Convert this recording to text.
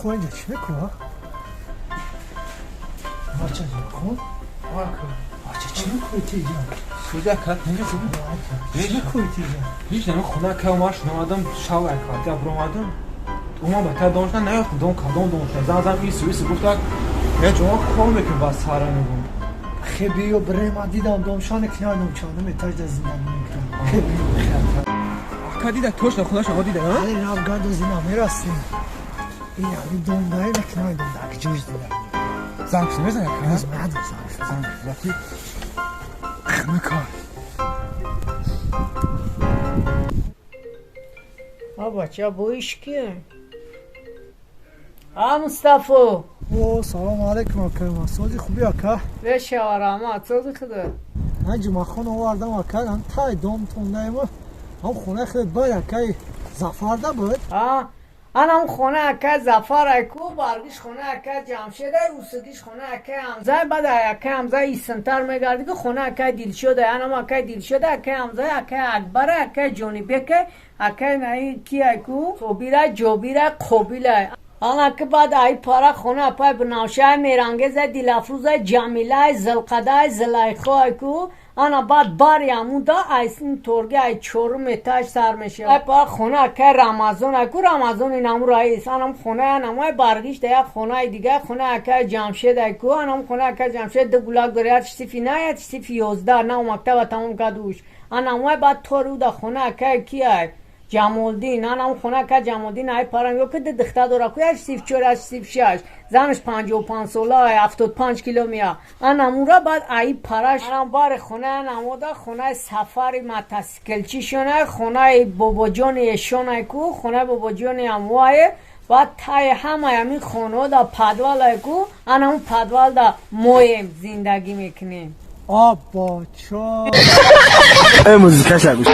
Ҷумъахон инҷа чӣ мекунад? Бача, Ҷумъахон? Бача, чӣ мекунӣ ти инҷа? Сӯза ка, инҷа хуб. Чӣ мекунӣ ти инҷа? Ҳеҷ нами хона ка омад шунавадам, шав квартира биромадам. Уман ба та доншна наёфтам, дон кадом доншна. Зан зан ису ису гуфтак. Я ҷума кор мекунем ба сара мегум. Хе биё бирем, ман дидам домшане ки надом чандум этаж да зиндагӣ мекунам. Хе биё хе. Ака дида точно хонаша дида, ҳа? Али рав гарду зина мерасем. Ин ами дом дай накунай дом да ҷош зиндагӣ. Занг мезанад ака? Боз надом занг. Занг зати. Хмка. А бача боиш кие? А Мустафо. О, салом алейкум ака. Сози хуби ака? Бешава раҳмат, сози худо. Ман Ҷумъахон овардам ака, ам тай дом тондаема. Ам хонаи худат бад акаи Зафар да буд? А, анам хона акай Зафар ай ку, баргиш хона акай Ҷамшед ай, усугиш хона акай Ҳамза, баъд ай акай Ҳамза исмтар мегарди ки хона акай Дилшод ай, анам акай Дилшод акай Ҳамза, акай Акбар акай Ҷонибек акай наи ки ай ку, Собир ай, Ҷобир ай, Қобил ай. Ана ки баъд ай пара хона апай Бинавша ай, Мерангез ай, Дилафрӯз ай, Ҷамила ай, Зилқада ай, Зилайхо ай ку, ана баъд бари амуда ай торги ай чорум этаж сар мешавад. Ай пара хона акай Рамазон ай ку, Рамазон инаму раис, анам хона анаму ай баргиш да як хонаи дига, хона акай Ҷамшед ай ку, анам хона акай Ҷамшед ду гулак дора, як сифи на, як сифи 11, нав мактаба тамом кард уш. Анаму ай баъд тори уда хона акай ки ай? Ҷамолдин, анам хона ка Ҷамолдин ай парам ё ки ду духта дора ку, як сиф 4, як сиф 6, занаш 55 сола ай, 75 кило мея. Анамура баъд ай параш анам бари хона анамода хонаи Сафари мотосиклчишон хонаи бобоҷони эшон ай ку, хонаи бобоҷони амуае. Баъд таи ҳамаи ҳамин хонаҳо да подвал ай ку, анаму подвал да моем зиндагӣ мекунем. А бача. Э музыкаша гӯш.